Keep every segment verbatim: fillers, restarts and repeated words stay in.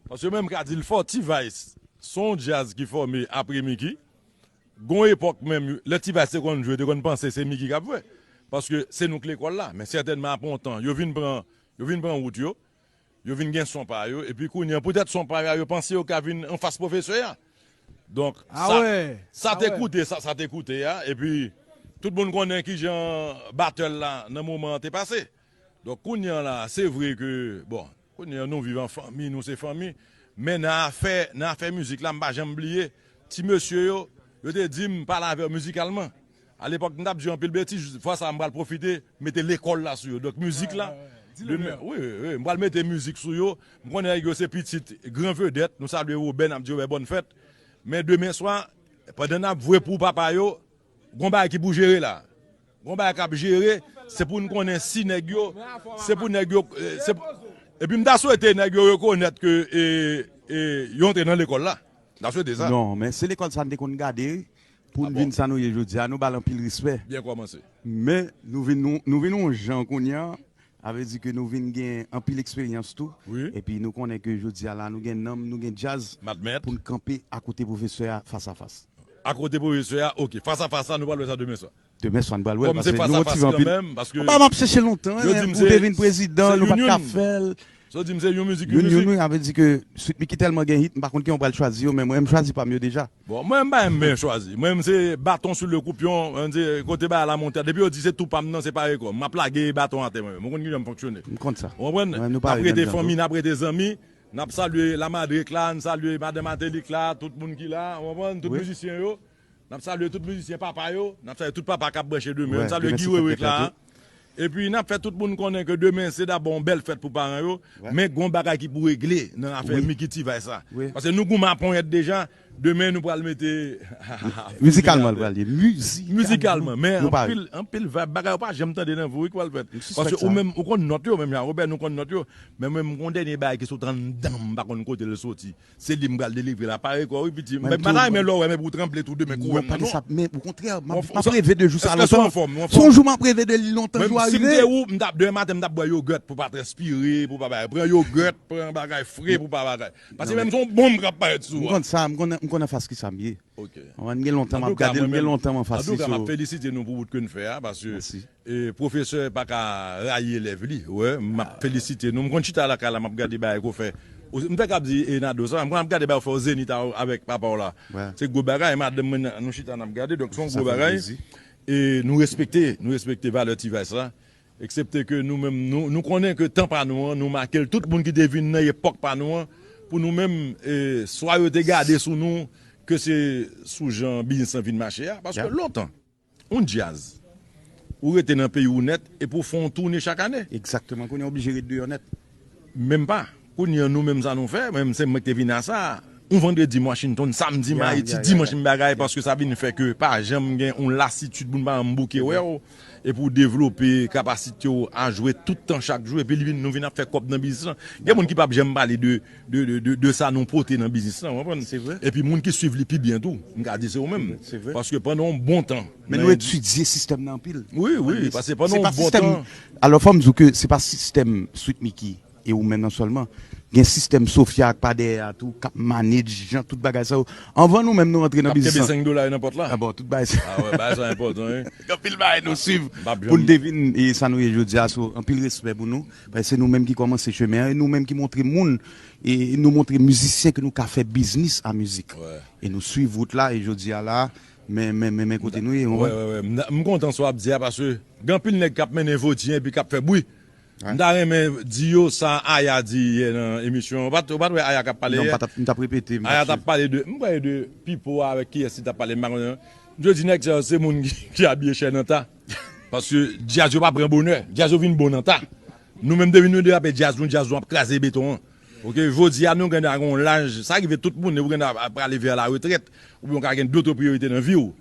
Paske menm ka di l fò, T-Vice se yon djaz ki fòme apre Mickey. Gon epòk menm, lè T-Vice te konn jwe, te konn panse se Mickey k ap jwe. Paske se nou k lekòl la. Men sètènman, apre yon tan, yo vin pran, yo vin pran wout yo. Yo vin gen son pa yo. Epi kounye an, poutèt son pa yo, yo panse yo ka vin anfas pwofesè a. Donk, sa, sa te koute, sa, sa te koute a. Epi, tout moun konnen kijan battle la, nan moman an, te pase. Donk, kounye an la, se vre ke, bon, kounye an, nou viv an fanmi, nou se fanmi. Men nan afè, nan afè mizik la, m pa janm bliye, ti mesye yo, yo te di m pale avè yo mizikalman. Alepòk, m t ap di yo anpil betiz, fwa sa a, m pral pwofite mete lekòl la sou yo. Donk, mizik la, demen, wi, wi, wi, m pral mete mizik sou yo. M konnen nèg yo se pitit gran vedèt, nou salye Wobè, n ap di Wobè bòn fèt. Men demen swa, pandan n ap vwe pou papa yo, gon bagay ki pou jere la. Gon bagay k ap jere, se pou n konnen si nèg yo, se pou nèg yo, eh, se pou, epi m ta swete nèg yo rekonèt ke, eh, eh, yo antre nan lekòl la. M ta swete sa. Non, men se lekòl sa n te konn gade pou n vin sa nou ye jodi a. Nou ba l anpil respè. Byen kòmanse. Men nou vin, nou, nou vin yon jan kounye a, sa vle di ke nou vin gen anpil eksperyans tou. Wi. Epi nou konnen ke jodi a la, nou gen nanm, nou gen djaz pou n kanpe akote pwofesè a fas a fas. Akote pwofesè a, oke. Fas a fas la, nou pral wè sa demen swa. Demen swa, nou pral wè l, paske nou motive anpil. Konbyen se fas a fas kanmenm, paske yo di m se, se youn youn. Sa vle di m se youn mizik, youn mizik. Youn youn, wi, sa vle di ke Sweet Micky tèlman gen hit, m pa konn ki yon pral chwazi yo, men mwen, m chwazi pa m yo deja. Bon, mwen, m pa renmen chwazi. Mwen, m se baton sou le koupyon, mwen di, kote bagay la monte a. Depi yo di se tou pa m nan, se pa rekò. M ap lage baton atè mwen menm. Ou konn kijan m fonksyone. M konn sa. Ou konprann? N ap rete fanmi, n ap rete zanmi. N ap salye Lamadrik la, n salye Madan Matelik la, tout moun ki la, ou konprann? Tout mizisyen yo. N ap salye tout mizisyen papa yo, n ap salye tout papa k ap branche demen. N salye Guy Wewe k la a. Epi n ap fè tout moun konnen ke demen se dabò yon bèl fèt pou paran yo, men gon bagay ki pou regle nan afè Mickey T-Vice sa. Paske nou goumen a ponyèt deja, demen nou pral mete mizikalman, l pral ye mizikalman, men anpil, anpil vibe, bagay ou pa janm tande nan vi w ki pral fèt. Paske ou menm, ou konn nòt yo, menm jan Robert, nou konn nòt yo, men mwen, m gon dènye bagay ki sot anndan m, m pa konn kote l soti. Se li m pral delivre la. Pare kò w wi, piti. Mwen, m pa ta renmen lè w wè m epi w tranble tou demen kou wè m nan, non. Men okontrè, m ap, m ap reve de jou sa lontan. Èske w anfòm? Se yon jou m ap reve de li lontan, jou a rive. Mwen, si m te ou, m t ap, demen maten, m t ap bwè yogurt pou pa transpire, pou pa bagay. Pran yogurt, pran bagay fre pou pa bagay. Paske menm se yon bonm k ap parèt sou ou a. M konn sa, m konn, m konn anfas kisa m ye. Ok. Mwen, m gen lontan m ap gade l, m gen lontan m anfas li. Antouka, m ap felisite nou pou wout ke n fè a, paske E, pwofesè pa ka rayi elèv li. Wè, m ap felisite nou. M konn chita lakay la, m ap gade bagay ke w fè. Ou, m te ka ap di, e, Nado, sa, m konn ap gade bagay ou fè o Zenith a, avèk papa w la. Se gwo bagay, madanm mwen, nou chita, n ap gade. Donk, se yon gwo bagay. E nou respekte, nou respekte valè T-Vice la. Eksepte ke nou menm, nou, nou konnen ke tan pa nou an, nou make l. Tout moun ki te vin nan epòk pa nou an, pou nou menm, e, swa yo te gade sou nou, ke se sou jan biznis lan vin mache a. Paske lontan, yon djaz, ou rete nan peyi w nèt, epi w fè yon toune chak ane. Egzakteman, kounye a w oblije ret deyò nèt. Menm pa. Kounye a, nou menm sa nou fè, menm se mwen ki te vin a sa. Yon vandredi m Washington, samdi m Ayiti, dimanch m bagay, paske sa vin fè ke pa janm gen yon lasitid pou n pa janm bouke wè w, epi w devlope kapasite w a jwe tout tan chak jou, epi li vin, nou vin ap fè kòb nan biznis lan. Gen moun ki p ap janm pale de de, de, de, de sa nou pote nan biznis lan, w konprann? Se vre. Epi moun ki swiv li pi byen tou, m ka di se ou menm. Se vre. Paske pandan yon bon tan, men nou etidye sistèm nan anpil. Wi, wi, paske pandan yon bon tan. Alò, fò m di w ke se pa sistèm Sweet Micky e ou menm nan sèlman. Gen sistèm Sofia ak pa dèyè a tou, k ap manage jan tout bagay sa yo. Anvan nou menm nou rantre nan biznis lan. K ap kenbe senk dola yo nan pòt la. A bon, tout bagay sa. A wè, bagay sa enpòtan, wi. Gen anpil bagay nou swiv pou n te vin e sa nou ye jodi a, so, anpil respè pou nou. Paske se nou menm ki kòmanse chemen an, e nou menm ki montre moun, e nou montre mizisyen ke nou ka fè biznis a mizik. E nou swiv wout la, e jodi a la, men, men, men, men kote nou ye, w konprann? Wè, wè, wè. M, m kontan sa w ap di a, paske gen anpil nèg k ap mennen vodyen epi k ap fè bri. M ta renmen di yo sa Aya di yè nan emisyon an. Ou pa t, ou pa t wè Aya k ap pale yè? Non, m pa t ap, m t ap repete, m t ap swiv. Aya t ap pale de, m kwè de Pipo a avèk kiyès li t ap pale, m pa konnen. M di nèg sa yo se moun ki, ki abiye chè nan ta. Paske djaz yo pa pran bonè. Djaz yo vin bon nan ta. Nou menm depi nou derape djaz nou, djaz nou ap kraze beton an. Oke, jodi a nou gen dwa gen yon laj, sa rive tout moun, ou gen dwa prale vè la retrèt, oubyen w ka gen dòt priyorite nan vi w.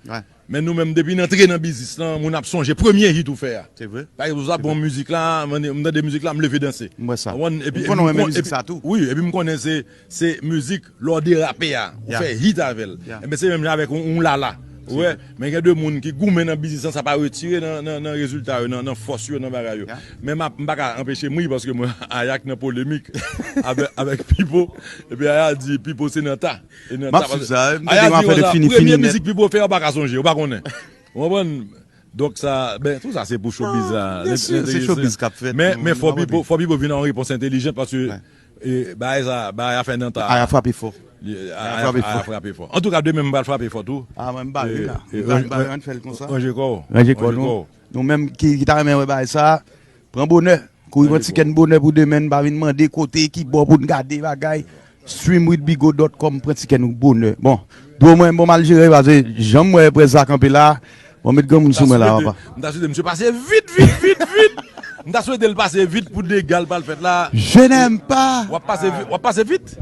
Men nou menm depi n antre nan biznis lan, moun ap sonje premye hit ou fè a. Se vre. Pa egzanp, sa bon mizik la, m tande mizik la, m leve danse. M wè sa. Ou konprann? Epi, m konnen w renmen mizik sa tou. Wi, epi m konnen se, se mizik, lè w derape a, ou fè hit avè l. Enben se menm jan avèk yon, yon lala. Ou wè, men gen de moun ki goumen nan biznis lan, sa pa retire nan, nan, nan rezilta yo, nan, nan fòs yo, nan bagay yo. Men m ap, m pa ka anpeche m ri paske mwen, Ayak nan polemik avèk, avèk Pipo. Epi Ayak di Pipo se nan ta. E nan ta, paske Ayak di konsa, premye mizik Pipo fè, ou pa ka sonje, ou pa konnen. Ou konprann? Donk sa, ben, tou sa se pou showbiz la. Byen si, se showbiz k ap fèt. Men, men fò Pipo, fò Pipo vin an repons entèlijan paske e, bagay sa, bagay a fè nan ta. Aya frape fò. Aya frape fò. Antouka, demen m pral frape fò tou. Ah, mwen m bare la. M bare, ann fè l konsa. Ranje kò w. Ranje kò nou. Nou menm ki, ki ta renmen wè bagay sa, pran bonè. Kouri pran tikè n bonè pou demen, n pa vin mande kote, ki bò pou n gade bagay. Stream with bigo dot com, pran tikè nou bonè. Bon, dwo mwen, bon, m al jere, paske jan m wè près la kanpe la, bon, met granmoun sou mwen la, papa. M ta swete misye pase vit, vit, vit, vit. M ta swete l pase vit pou dega l pral fèt la. Je n'aime pas. W ap pase vit, w ap pase vit.